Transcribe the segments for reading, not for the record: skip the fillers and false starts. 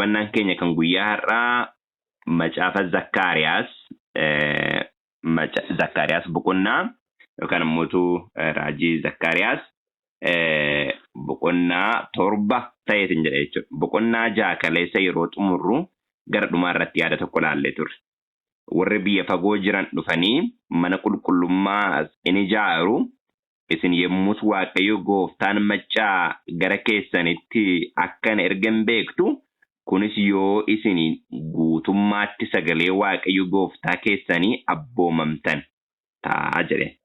Qayyabannaan keenya kan guyyaa har'aa macaafa Zakkaariyaas, Zakkaariyaas boqonnaa yookaan immoo raajii Zakkaariyaas boqonnaa 7 ta'eetiin jedha jechuudha. Boqonnaa 6 kaleessa yeroo xumurru gara dhumaa irratti yaada tokko laallee turre. Warri biyya fagoo jiran dhufanii mana qulqullummaa in ijaaru, isin yommus Waaqayyo gooftaan maccaa gara keessanitti akka na ergan beektu, kunis yoo isin guutummaatti sagalee Waaqayyo gooftaa keessanii abboomamtan ta'a jedhe.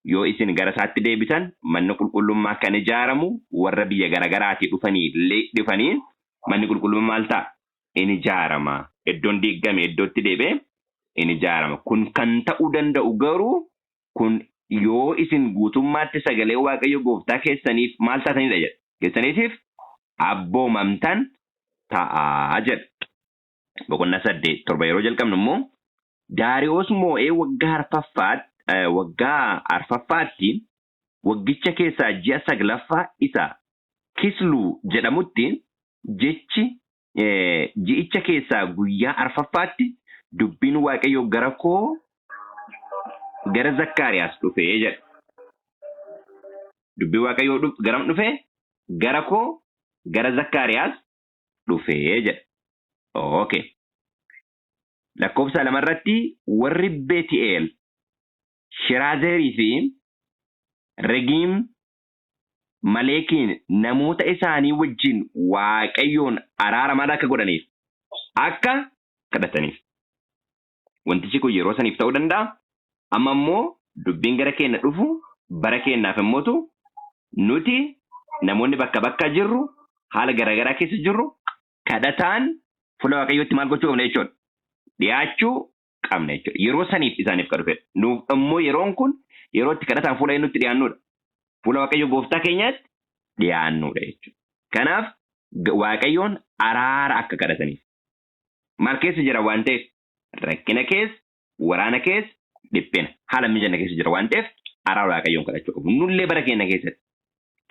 Yoo isin gara isaatti deebitan manni qulqullummaa kan ijaaramu warra biyya garagaraatii dhufanii dhufanii manni qulqullummaa maal ta'a? In ijaarama. Iddoon diigame iddootti deebi'ee in ijaarama. Kun kan ta'uu danda'u garuu kun yoo isin guutummaatti sagalee Waaqayyo gooftaa keessaniif maal taatanidha jedha. Keessaniitiif abboomamtan ta'a jedha. Boqonnaa 8 7 yeroo jalqabnu immoo, Daariyoos moo'ee waggaa arfaffaatti, waggicha keessaa ji'a saglaffaa isa Kisluu jedhamutti, jechi ji'icha keessaa guyyaa arfaffaatti dubbiin Waaqayyoo gara koo, gara Zakkaariyaas dhufee jedha. Dubbiin Waaqayyoo garam dhufee? Gara koo, gara Zakkaariyaas dhufee jedha. Okay. Lakkoofsa 2 irratti warri Beeti'eel, Shiraazerii fi Regiim Maleekiin namoota isaanii wajjin Waaqayyoon araara maal akka godhaniif? Akka kadhataniif. Wantichi kun yeroo saniif ta'uu danda'a. Amma immoo dubbiin gara keenya dhufu bara keenyaaf immootu nuti namoonni bakka bakka jirru, haala garaagaraa keessa jirru, kadhataan fuula Waaqayyootti maal gochuu qabna jechuudha? Dhiyaachuu qabna jechuudha. Yeroo saniif isaaniif kan dhufedha. Nuuf immoo yeroon kun yeroo itti kadhataan fuula eenyutti dhiyaannudha? Fuula Waaqayyo gooftaa keenyaatti dhiyaannudha jechuudha. Kanaaf Waaqayyoon araara akka kadhataniif. Maal keessa jira waan ta'eef? Rakkina keessa, waraana keessa, dhiphina, haala mijanna keessa jira waan ta'eef araara Waaqayyoon kadhachuu qabu. Nullee bara keenya keessatti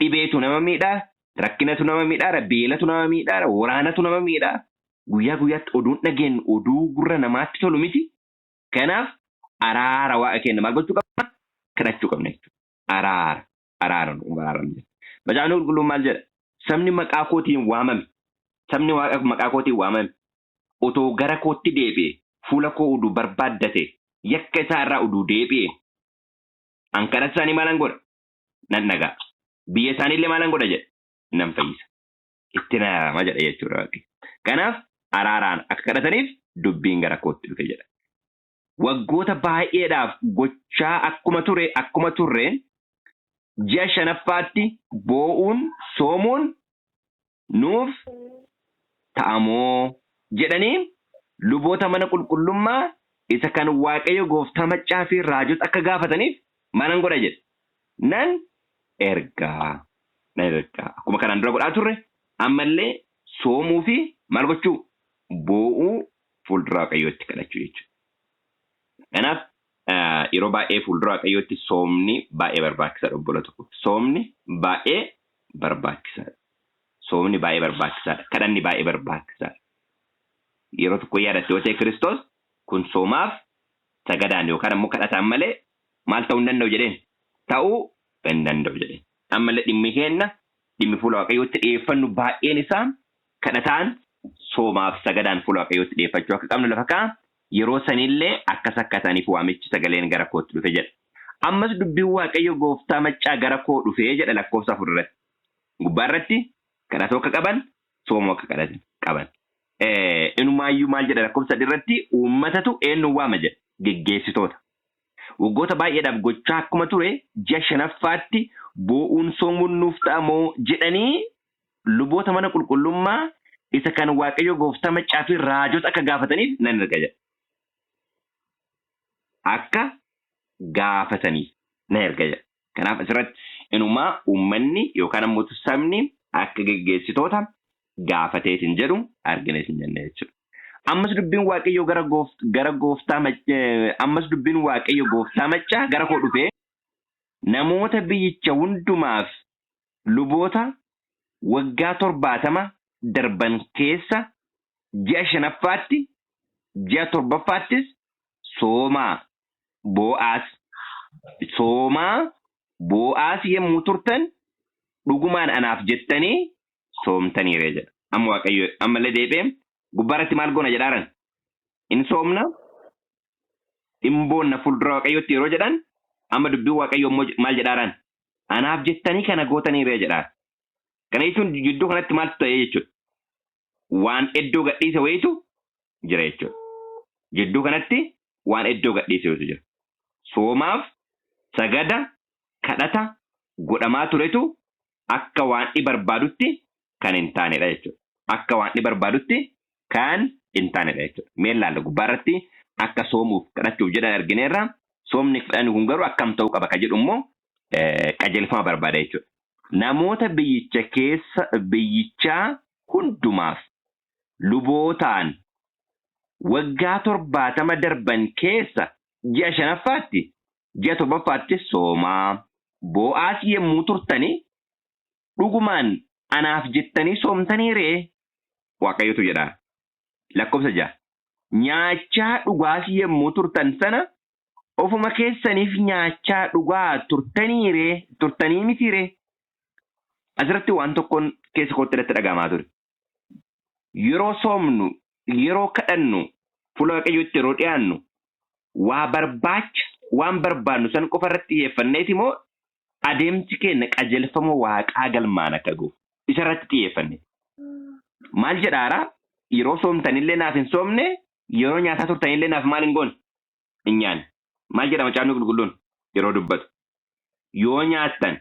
dhibeetu nama miidhaa, rakkinatu nama miidhaa, beelatu nama miidhaa, waraanatu nama miidhaa. Guyyaa guyyaatti oduun dhageenyu oduu gurra namaatti tolu miti. Kanaaf araara Waaqa keenya maal gochuu qabna? Kadhachuu qabna jechuudha. Araara, araara nu araaramne. Macaafni Qulqulluun maal jedha? Sabni maqaa kootiin waamame, sabni Waaqa maqaa kootiin waamame, otoo gara kootti deebi'e, fuula koo uduu barbaaddate, yakka isaa irraa uduu deebi'e, an kadhata isaanii maalan godha? Nan dhaga'a. Biyya isaaniillee maalan godha jedha? Nan fayyisa. Itti araarama jedha jechuudha Waaqni. Kanaaf araaraan akka kadhataniif dubbiin gara kootti dhufe jedha. Waggoota baay'eedhaaf gochaa akkuma ture akkuma turre ji'a shanaffaatti boo'uun soomuun nuuf ta'amoo jedhanii luboota mana qulqullummaa isa kan Waaqayyo gooftaa maccaa fi raajota akka gaafataniif maalan godha jedhe? Nan ergaa. Nan ergaa. Akkuma kanaan dura godhaa turre ammallee soomuu fi maal gochuu? Boo'uu, fuuldura Waaqayyootti kadhachuu jechuudha. Kanaaf yeroo baay'ee fuuldura Waaqayyootti soomni baay'ee barbaachisaadha, obbola tokko. Soomni baay'ee barbaachisaadha. Soomni baay'ee barbaachisaadha. Kadhanni baay'ee barbaachisaadha. Yeroo tokko yaadatte yoo ta'e, Kiristoos kun soomaaf sagadaan yookaan ammoo kadhataan malee maal ta'uu hin danda'u jedheen? Ta'uu hin danda'u jedheen. Ammallee dhimmi keenya, dhimmi fuula Waaqayyootti dhiyeeffannu baay'een isaa kadhataan, soomaaf sagadaan fuula Waaqayyootti dhiyeeffachuu akka qabnu lafa kaa'a. Yeroo sanillee akkas akka ta'aniif waamichi sagaleen gara kootti dhufe jedha. Ammas dubbiin Waaqayyo gooftaa maccaa gara koo dhufee jedha lakkoofsa 4 irratti. Gubbaa irratti kadhatoo akka qaban, soomoo akka kadhatan qaban. Inumaayyuu maal jedha lakkoofsa 3 irratti? Uummatatu eenyuun waama jedha? Geggeessitoota. Waggoota baay'eedhaaf gochaa akkuma ture ji'a shanaffaatti boo'uun soomuun nuuf ta'a moo jedhanii luboota mana qulqullummaa isa kan Waaqayyo gooftaa maccaa fi raajota akka gaafataniif nan erga jedha. Akka gaafataniif nan erga jedha. Kanaaf asirratti inumaa uummanni yookaan ammoo sabni akka geggeessitoota gaafateetiin jedhu argina isin jenne jechuudha. Ammas dubbiin Waaqayyo gara gara gooftaa ammas dubbiin Waaqayyo gooftaa maccaa gara koo dhufee, namoota biyyicha hundumaaf luboota waggaa 70 darban keessa Ji'a shanaffaatti, ji'a torbaffaattis soomaa boo'aas. Soomaa boo'aas yommuu turtan dhugumaan anaaf jettanii soomtaniire jedha. Amma Waaqayyo ammallee deebi'ee gubbaarratti maal goona jedhaaran? In soomna, in boonna fuuldura Waaqayyootti yeroo jedhan, amma dubbiin Waaqayyo immoo maal jedhaaran? Anaaf jettanii kana gootaniire jedhaan. Kana jechuun jidduu kanatti maaltu ta'e jechuudha? Waan iddoo gadhiise wayiitu jira jechuudha. Jidduu kanatti waan iddoo gadhiise wayiitu jira. Soomaaf sagada kadhata godhamaa turetu akka waan inni barbaadutti kan hin taanedha jechuudha. Akka waan inni barbaadutti kan hin taanedha jechuudha. Mee ilaalla, gubbaarratti akka soomuuf kadhachuuf jedhan argineerra. Soomni fedhan kun garuu akkam ta'uu qaba ka jedhu immoo qajeelfama barbaada jechuudha. Namoota biyyicha keessa biyyichaa hundumaaf lubootaan, waggaa 70 darban keessa ji'a shanaffaatti, ji'a torbaffaatti soomaa boo'aas yommuu turtanii dhugumaan anaaf jettanii soomtanii ree? Waaqayyotu jedha. Lakkoofsa 6. Nyaachaa dhugaas yommuu turtan sana ofuma keessaniif nyaachaa dhugaa turtanii ree, turtanii miti ree? Asirratti waan tokkoon keessa kootti irratti dhagahamaa ture. Yeroo soomnu, yeroo kadhannu, fuula Waaqayyootti yeroo dhiyaannu, waa barbaacha waan barbaannu san qofa irratti xiyyeeffanneeti moo adeemsi keenya qajeelfama Waaqaa galmaan akka ga'u isa irratti xiyyeeffanne? Maal jedhaara? Yeroo soomtanillee naaf hin soomne, yeroo nyaataa turtanillee naaf maal hin goone? Hin nyaanne. Maal jedha Macaafni Qulqulluun yeroo dubbatu? Yoo nyaattan,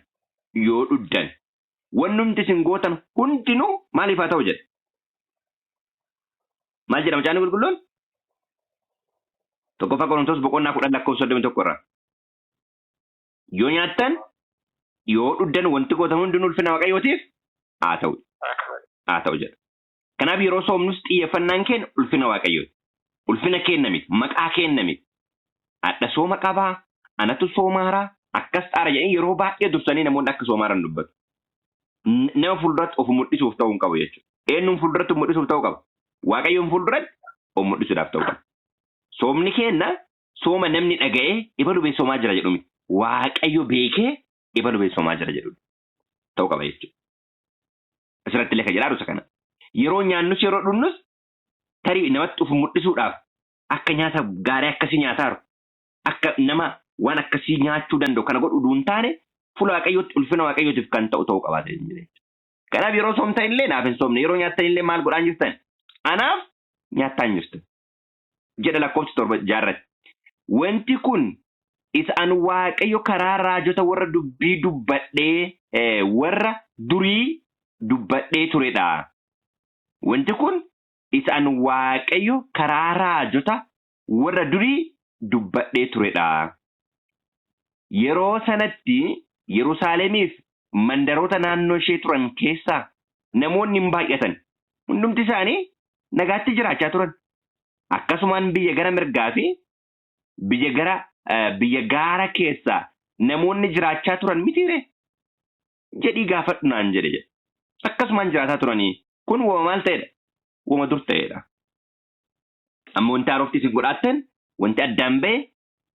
yoo dhugdan, wannumti isin gootan hundinuu maaliif haa ta'u jedha? Maal jedha Macaafni Qulqulluun? 1ffaa Qorontos boqonnaa 10 lakkoofsa 31 irraa. Yoo nyaattan, yoo dhugdan, wanti gootan hundinuu ulfina Waaqayyootiif haa ta'u. Haa ta'u jedha. Kanaaf yeroo soomnus xiyyeeffannaan keenya ulfina Waaqayyooti. Ulfina keenya miti, maqaa keenya miti. Hadha sooma qabaa, anatu soomaaraa, akkas xaara jedhanii yeroo baay'ee dursanii namoonni akka soomaaran dubbatu. Nama fuulduratti of mul'isuuf ta'uu hin qabu jechuudha. Eenyuun fuulduratti of mul'isuuf ta'uu qaba? Waaqayyoon fuulduratti of mul'isuudhaaf ta'uu qaba. Soomni keenya sooma namni dhaga'ee ebalu bee soomaa jira jedhu miti. Waaqayyo beekee ebalu bee soomaa jira jedhu ta'uu qaba jechuudha. Asirratti illee kan jedhaa isa kana. Yeroo nyaannus yeroo dhugnus tarii namatti of mul'isuudhaaf akka nyaata gaarii akkasii nyaataaru, akka nama waan akkasii nyaachuu danda'u kana godhu utuu hin taane, fuula Waaqayyootti ulfina Waaqayyootiif kan ta'u ta'uu qabaata jechuudha. Kanaaf yeroo soomtan illee naaf hin soomne, yeroo nyaattan illee maal godhaan jirtan? Anaaf nyaattaa hin jirtan. Jedha lakkoofsi 7 jaarratti. Wanti kun isa an Waaqayyo karaa raajota warra dubbii dubbadhee warra durii dubbadhee turedha. Wanti kun isa an Waaqayyo karaa raajota warra durii dubbadhee turedha. Yeroo sanatti Yerusaalemiif mandaroota naannoo ishee turan keessaa namoonni hin baay'atan. Hundumti isaanii nagaatti jiraachaa turan. Akkasumaan biyya gara mirgaa fi biyya gara biyya gaara keessaa namoonni jiraachaa turan mitiire? Jedhii gaafadhu naan jedhe jedhe. Akkasumaan jiraataa turanii kun wama maal ta'edha? Wama dur ta'edha. Amma wanti haarofti isin godhaattan wanti addaan ba'e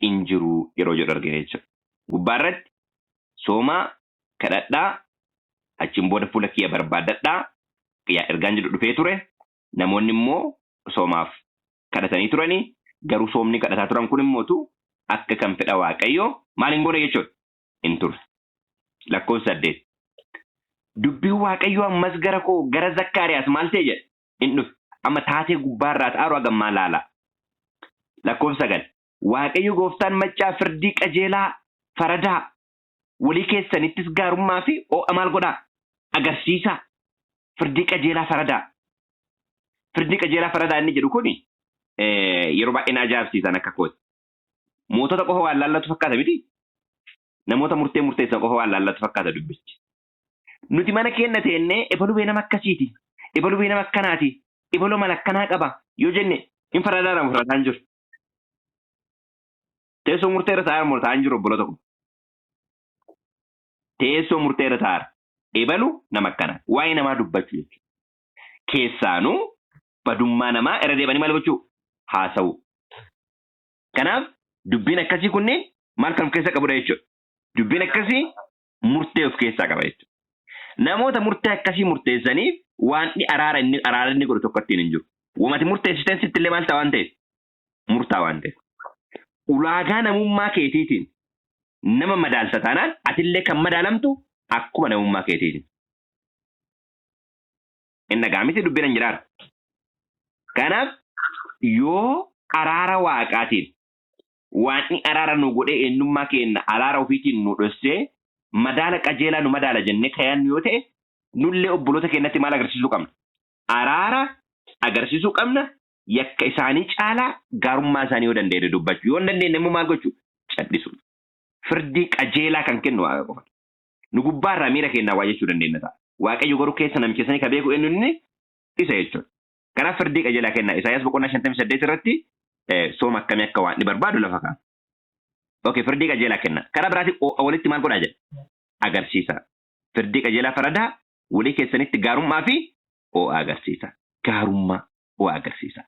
hin jiru yeroo jedhu argina jechuudha. Gubbaa irratti soomaa kadhadhaa, achiin booda fuula kiyya barbaaddadhaa ergaan jedhu dhufee ture. Namoonni immoo soomaaf kadhatanii turanii, garuu soomni kadhataa turan kun immootu akka kan fedha Waaqayyoo maal hin goone jechuudha? Hin turre. Lakkoofsa 8. Dubbiin Waaqayyoo ammas gara koo, gara Zakkaariyaas maal ta'e jedha? Hin dhufe. Amma taatee gubbaarraa ta'aaru hagammaa laalaa. Lakkoofsa 9. Waaqayyo gooftaan maccaa, firdii qajeelaa faradaa, walii keessanittis gaarummaa fi oo'a maal godhaa? Agarsiisaa. Firdii qajeelaa faradaa. Firdii qajeelaa faradaa inni jedhu kuni yeroo baay'ee na ajaa'ibsiisan akka kooti. Mootota qofa waan laallatu fakkaata miti? Namoota murtee murteessan qofa waan laallatu fakkaata dubbichi. Nuti mana keenya teennee ebaluu bee nama akkasiiti, ebaluu bee nama akkanaati, ebaluu mala akkanaa qaba yoo jenne hin faradaadha faradaa hin jiru. Teessoo murtee irra taa'aa moo taa'aa hin jiru, obboloota koo? Teessoo murtee irra taa'aa. Ebalu nama akkanaa. Waa'ee namaa dubbachuu jechuudha. Keessaanuu Badummaa namaa irra deebanii maal gochuu? Haasa'u. Kanaaf dubbiin akkasii kunneen maal kan of keessaa qabudha jechuudha. Dubbiin akkasii murtee of keessaa qaba jechuudha. Namoota murtee akkasii murteessaniif waanni araara inni araara inni godhu tokko ittiin hin jiru. Wamati murteessitan sitti illee maal ta'a waan ta'eef? Murtaa waan ta'eef. Ulaagaa namummaa keetiitiin nama madaalta taanaan atillee kan madaalamtu akkuma namummaa keetiitiin. Inni dhagaa miti dubbiin hin jedhaara. Kanaaf yoo araara waaqaatiin waaqni araara nu godhee eenyummaa keenya araara ofiitiin nu dhossee madaala qajeelaa nu madaala jennee kayaannu yoo ta'e nullee obboloota keenyatti maal agarsiisuu qabna? Araara agarsiisuu qabna. Yakka isaanii caalaa gaarummaa isaanii yoo dandeenye dubbachuu yoo hin dandeenye immoo maal gochuu? Callisuu. Firdii qajeelaa kan kennu waaqa qofa. Nu gubbaarraa miira keenyaa waa jechuu dandeenya ta'a. Waaqayyo garuu keessa namicha sanii ka beeku eenyu inni isa jechuudha. Kanaaf firdii qajeelaa kenna. Isaayyaas boqonnaa 58 irratti sooma akkamii akka waan inni barbaadu lafa kaa'a. Okay, firdii qajeelaa kenna. Karaa biraatiin oo'a walitti maal godhaa jedha? Agarsiisa. Firdii qajeelaa faradaa walii keessanitti gaarummaa fi oo'a agarsiisa. Gaarummaa oo'a agarsiisa.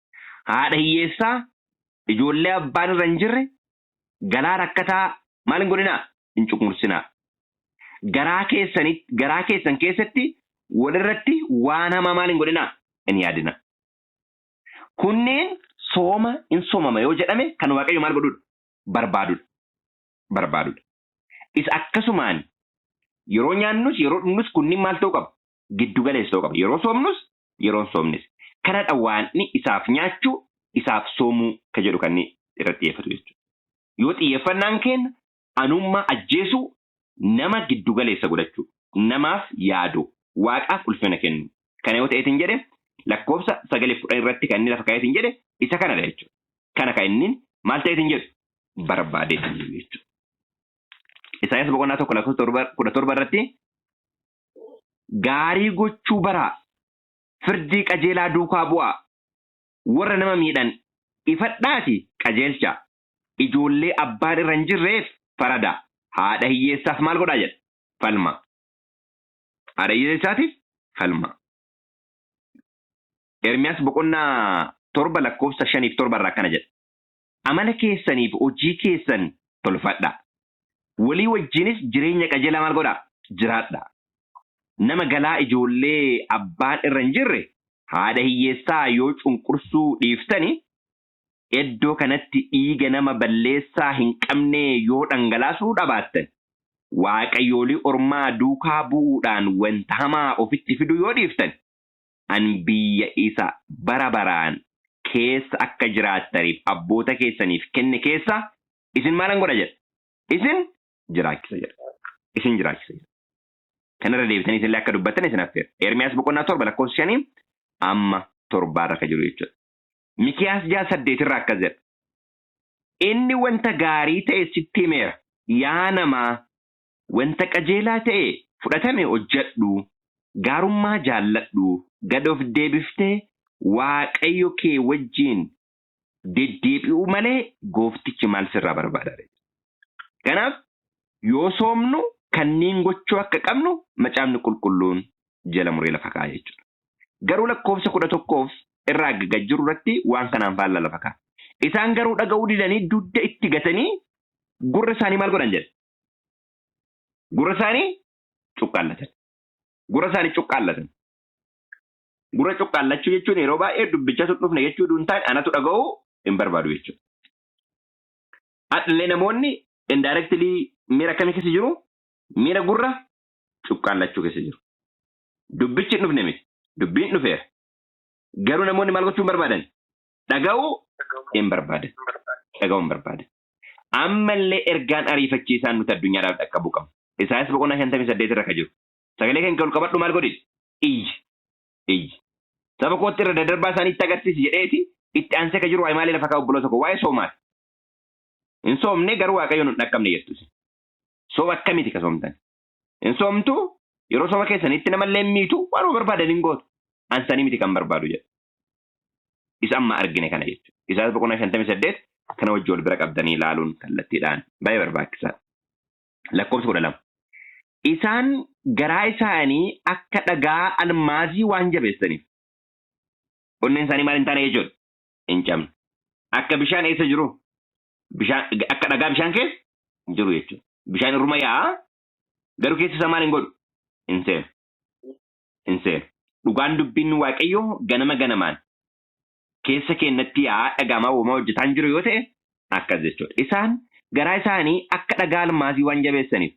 Haadha hiyyeessaa ijoollee abbaan irra hin jirre galaa rakkataa maal hin godhinaa? Hin cunqursinaa. Garaa keessanitti garaa keessan keessatti walirratti waan hamaa maal hin godhinaa? Hin yaadinaa. Kunneen sooma hin soomama yoo jedhame kan Waaqayyo maal godhudha? Barbaadudha. Barbaadudha. Isa akkasumaan yeroo nyaannus yeroo dhugnus kunniin maal ta'uu qaba? Giddu galeessa ta'uu qaba. Yeroo soomnus yeroo hin soomnes. Kanadha waanni isaaf nyaachuu isaaf soomuu ka jedhu kan inni irratti xiyyeeffatu jechuudha. Yoo xiyyeeffannaan keenya anummaa ajjeesuu nama giddu galeessa godhachuu namaaf yaaduu waaqaaf ulfina kennu kana yoo ta'eetiin jedhe lakkoofsa 9 fi 10 irratti kan inni lafa kaa'eetiin jedhe isa kanadha jechuudha. Kana kan inni maal ta'eetiin jedhu barbaadeetiin jedhu jechuudha. Isaayyaas boqonnaa 1 lakkoofsa 17 irratti gaarii gochuu baraa firdii qajeelaa duukaa bu'aa warra nama miidhan ifadhaati qajeelchaa ijoollee abbaan irra hin jirreef faradaa haadha hiyyeessaaf maal godhaa jedha falma haadha hiyyeessaatiif falma. Ermiyaas boqonnaa 7 lakkoofsa 5 fi 7 irraa akkana jedha. Amala keessaniif hojii keessan tolfadhaa. Walii wajjinis jireenya qajeelaa maal godhaa? Jiraadhaa. Nama galaa ijoollee abbaan irra hin jirre haadha hiyyeessaa yoo cunqursuu dhiiftani iddoo kanatti dhiiga nama balleessaa hin qabnee yoo dhangalaasuu dhabaattan waaqayyoolii ormaa duukaa bu'uudhaan wanta hamaa ofitti fiduu yoo dhiiftan an biyya isa bara baraan keessa akka jiraattaniif abboota keessaniif kenne keessa isin maalan godha jedha. Isin jiraachisa jedha. Isin jiraachisa jedha. Kanarra deebitanii isinillee akka dubbattan isin affeera. Ermiyaas boqonnaa 7 lakkoofsa 5 amma 7rra akka jiru jechuudha. Mikiyaas 6:8 irraa akkas jedha. Inni wanta gaarii ta'e sitti himeera. Yaa namaa wanta qajeelaa ta'e fudhatame hojjedhu. Gaarummaa jaalladhu. Gad of deebiftee Waaqayyo kee wajjin deddeebi'uu malee gooftichi maal sirraa barbaada? Kanaaf yoo soomnu kanneen gochuu akka qabnu macaafni qulqulluun jala muree lafa kaa'a jechuudha. Garuu lakkoofsa 11f irraa gad jiru irratti waan kanaan faallaa lafa kaa'a. Isaan garuu dhaga'uu didanii dugda itti gatanii gurra isaanii maal godhan jedha? Gurra isaanii cuqqaallatan. Gurra isaanii cuqqaallatan. Gurra cuqqaallachuu jechuun yeroo baay'ee dubbichatu dhufne jechuu hin taane anatu dhaga'uu hin barbaadu jechuudha. Hadhallee namoonni indirectly miira akkamii keessa jiru? Miira gurra cuqqaallachuu keessa jiru. Dubbichi hin dhufne miti. Dubbiin dhufeera. Garuu namoonni maal gochuu hin barbaadan? Dhaga'uu hin barbaadan. Dhaga'uu hin barbaadan. Ammallee ergaan ariifachiisaan nuti addunyaadhaaf dhaqqabuu qabna. Isaayyaas boqonnaa 58 irra kan jiru. Sagalee kan ol qabadhu maal godhi? Iyyi. Iyyi. Saba kootti irra daddarbaa isaanii itti agarsiisi jedheeti itti aansee kan jiru waa'ee maalii lafa kaa'u obboloota koo waa'ee soomaati. Hin soomne garuu Waaqayyoon hin dhaqqabne jettu. Sooma akkamiiti ka soomtan? Hin soomtu yeroo sooma keessanitti namallee hin miitu waanuma barbaadan hin gootu. Ansanii miti kan barbaadu jedha. Isa amma argine kana jechuudha. Isaayyaas boqonnaa 58 kana wajjin wal bira qabdanii ilaaluun kallattiidhaan baay'ee barbaachisaadha. Lakkoofsa 12. Isaan garaa isaanii akka dhagaa almaazii waan jabeessaniif. Onneen isaanii maal hin taane jechuudha? Hin cabne. Akka bishaan eessa jiru? Bishaan akka dhagaa bishaan keessa jiru jechuudha. Bishaan irruma yaa'a garuu keessa isaa maal hin godhu? Hin seenu. Hin seenu. Dhugaan dubbiin Waaqayyoo ganama ganamaan keessa keenyatti yaa'aa dhagahamaa uumaa hojjetaa hin jiru yoo ta'e akkas jechuudha. Isaan garaa isaanii akka dhagaa almaasii waan jabeessaniif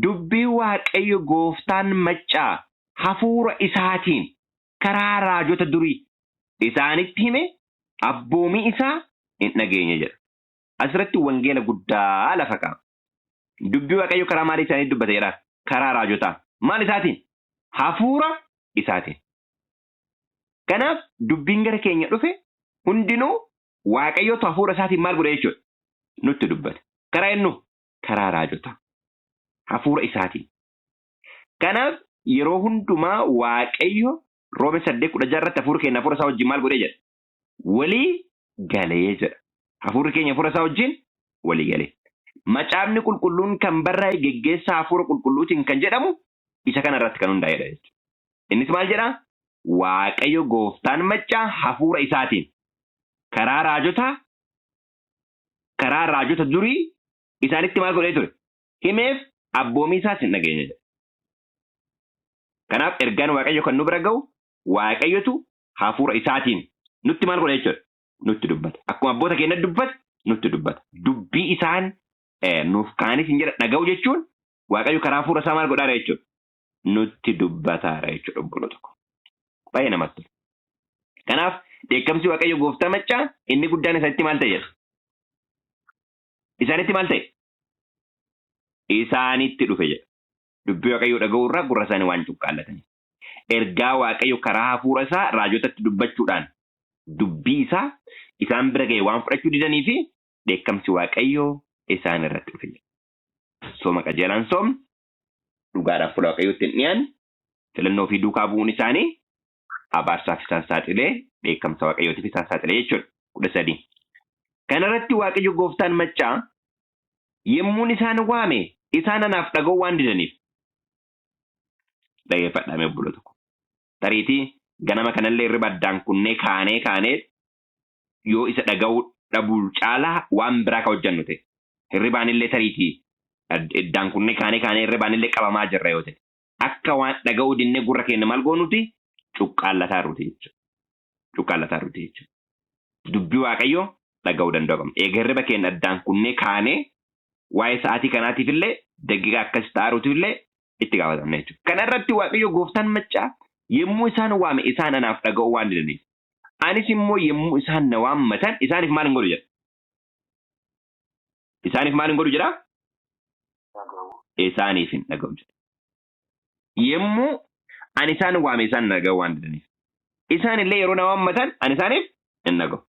dubbii Waaqayyo gooftaan maccaa hafuura isaatiin karaa raajota durii isaanitti hime abboomii isaa hin dhageenye jedha. Asirratti wangeela guddaa lafa kaa'a. Dubbii Waaqayyo karaa maalii isaanii dubbate jedha? Karaa raajotaa. Maal isaatiin? Hafuura isaatiin. Kanaaf dubbiin gara keenya dhufe hundinuu Waaqayyotu hafuura isaatiin maal godhe jechuudha? Nutti dubbate. Karaa eenyu? Karaa raajotaa. Hafuura isaatiin. Kanaaf yeroo hundumaa Waaqayyo Roome 8:16 irratti hafuurri keenya hafuura isaa wajjin maal godhee jedha? Walii galee jedha. Hafuurri keenya hafuura isaa wajjin walii galee. Macaafni qulqulluun kan barraa'e geggeessaa hafuura qulqulluutiin kan jedhamu isa kana irratti kan hundaa'edha jechuudha. Innis maal jedhaa? Waaqayyo gooftaan maccaa hafuura isaatiin karaa raajotaa karaa raajota durii isaanitti maal godhee ture? Himeef abboomii isaas hin dhageenye jedha. Kanaaf ergaan Waaqayyo kan nu bira ga'u Waaqayyotu hafuura isaatiin nutti maal godha jechuudha? Nutti dubbata. Akkuma abboota keenyatti dubbate nutti dubbata. Dubbii isaan nuuf kaanis hin jedha dhaga'u jechuun Waaqayyo karaa hafuura isaa maal godhaara jechuudha? Nutti dubbataara jechuudha obboloota koo. Baay'ee namatti tola. Kanaaf dheekkamsi Waaqayyo gooftaa maccaa inni guddaan isaanitti maal ta'e jedha? Isaanitti maal ta'e? Isaanitti dhufe jedha. Dubbii Waaqayyoo dhaga'uu irraa gurra isaanii waan cuqqaallataniif. Ergaa Waaqayyo karaa hafuura isaa raajotatti dubbachuudhaan dubbii isaa isaan bira ga'e waan fudhachuu didanii fi dheekkamsi Waaqayyoo isaan irratti dhufe jedha. Sooma qajeelaan soomni dhugaadhaaf fuula Waaqayyootti hin dhiyaanne filannoo fi duukaa bu'uun isaanii abaarsaaf isaan saaxilee dheekkamsa Waaqayyootiif isaan saaxilee jechuudha. 13. Kanarratti Waaqayyo gooftaan maccaa yemmuun isaan waame isaan anaaf dhaga'uu waan didaniif. Dhaggeeffadhaa mee obboloota koo. Tariitii ganama kanallee hirriba addaan kunnee kaanee kaanee yoo isa dhaga'uu dhabuu caalaa waan biraa ka hojjannu ta'e. Hirribaan illee tariitii addaan kunnee kaanee kaanee hirribaan illee qabamaa jirra yoo ta'e. Akka waan dhaga'uu dinnee gurra keenya maal goonuti cuqqaallataa jirruti jechuudha. Cuqqaallataa jirruti jechuudha. Dubbii Waaqayyoo dhaga'uu danda'uu qabna. Eega hirriba keenya addaan kunnee kaanee waa'ee sa'aatii kanaatiif illee daqiiqaa akkas ta'aaruutiif illee itti gaafatamna jechuudha. Kana irratti Waaqayyo gooftaan maccaa yommuu isaan waame isaan anaaf dhaga'uu waan didaniif. Anis immoo yommuu isaan na waammatan isaaniif maal hin godhu jedha. Isaaniif maal hin godhu jedha? Isaaniif hin dhaga'u jedha. Yommuu ani isaan waame isaan na dhaga'uu waan didaniif. Isaan illee yeroo na waammatan ani isaaniif hin dhaga'u.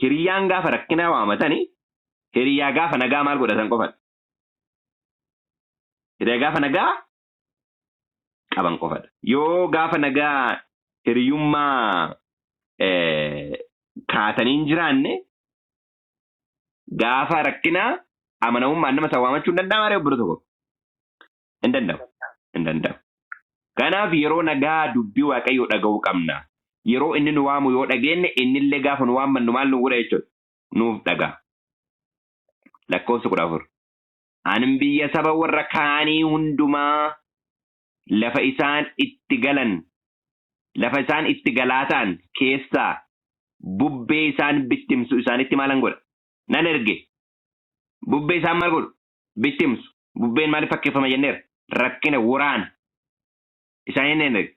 Hiriyyaan gaafa rakkinaa waamatani hiriyyaa gaafa nagaa maal godhatan qofadha. Hiriyaa gaafa nagaa qaban qofadha. Yoo gaafa nagaa hiriyyummaa kaatanii hin jiraanne gaafa rakkinaa amanamummaan nama sana waamachuu hin danda'amaa ree obbo tokko? Hin danda'amu. Hin danda'amu. Kanaaf yeroo nagaa dubbii Waaqayyoo dhaga'uu qabna. Yeroo inni nu waamu yoo dhageenye innillee gaafa nu waammannu maal nu godha jechuudha? Nuuf dhaga'a. Lakkoofsa 14. Anin biyya saba warra kaanii hundumaa lafa isaan itti galan lafa isaan itti galaa ta'an keessaa bubbee isaan bittimsu isaanitti maalan godha? Nan erge. Bubbee isaan maal godhu? Bittimsu. Bubbeen maaliif fakkeeffama jenneera? Rakkina, waraana. Isaan hin erge.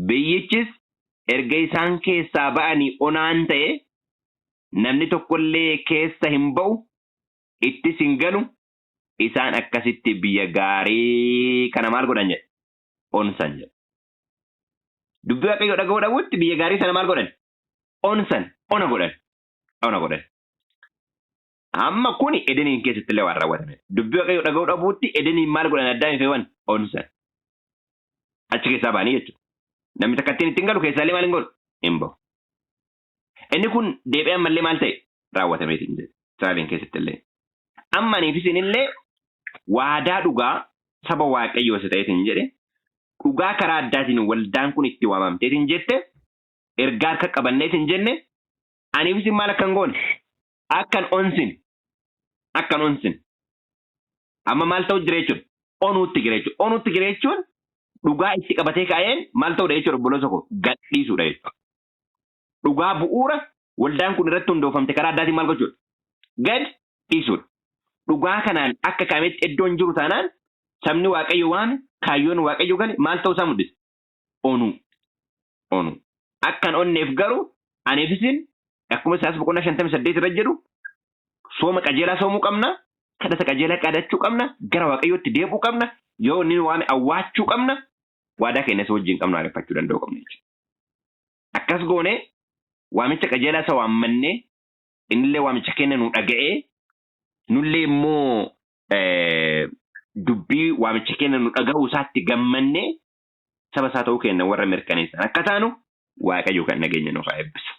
Biyyichis erga isaan keessaa ba'anii onaan ta'e namni tokkollee keessa hin ba'u, ittis hin galu, isaan akkasitti biyya gaarii kana maal godhan jedhe? Onsan jedhe. Dubbii Waaqayyoo dhaga'uu dhabuutti biyya gaarii sana maal godhan? Onsan, ona godhan. Ona godhan. Amma kuni Edeniin keessatti illee waan raawwatamedha. Dubbii Waaqayyoo dhaga'uu dhabuutti Edeniin maal godhan Addaamii fi Hewwan? Onsan. Achi keessaa ba'anii jechuudha. Namni takka ittiin ittiin galu keessaallee maal hin godhu? Hin bahu. Inni kun deebi'ee ammallee maal ta'e? Raawwatameeti hin jedhe. Israa'eliin keessatti illee. Amma aniif isin illee waadaa dhugaa saba Waaqayyoo isa ta'eetiin jedhe. Dhugaa karaa addaatiin waldaan kun itti waamamteetiin jette, ergaa harka qabanneetiin jenne, aniif isin maal akkan goone? Akkan onsin. Akkan onsin. Amma maal ta'u jira jechuudha? Onuutti jira jechuudha. Onuutti jira jechuun dhugaa itti qabatee kaa'een maal ta'udha jechuudha, obboloota koo? Gadhiisuudha jechuudha. Dhugaa bu'uura waldaan kun irratti hundoofamte karaa addaatiin maal gochuudha? Gad dhiisuudha. Dhugaa kanaan akka kaa'ametti iddoon jiru taanaan, sabni Waaqayyo waame, kaayyoon Waaqayyo gale maal ta'uu isaa mul'isa? Onuu. Onuu. Akkan onneef garuu aniif isin akkuma Isaayyaas boqonnaa 58 irra jedhu sooma qajeelaa soomuu qabna, kadhata qajeelaa kadhachuu qabna, gara Waaqayyootti deebi'uu qabna, yoo inni nu waame awwaachuu qabna, waadaa keenya isa wajjin qabnu haareffachuu danda'uu qabna jechuudha. Akkas goonee waamicha qajeelaa isa waammannee, innillee waamicha keenya nu dhaga'ee, nullee immoo dubbii waamicha keenya nu dhaga'uu isaatti gammannee, saba isaa ta'uu keenya warra mirkaneessan akka taanu Waaqayyo kan nageenya nuuf haa eebbisu.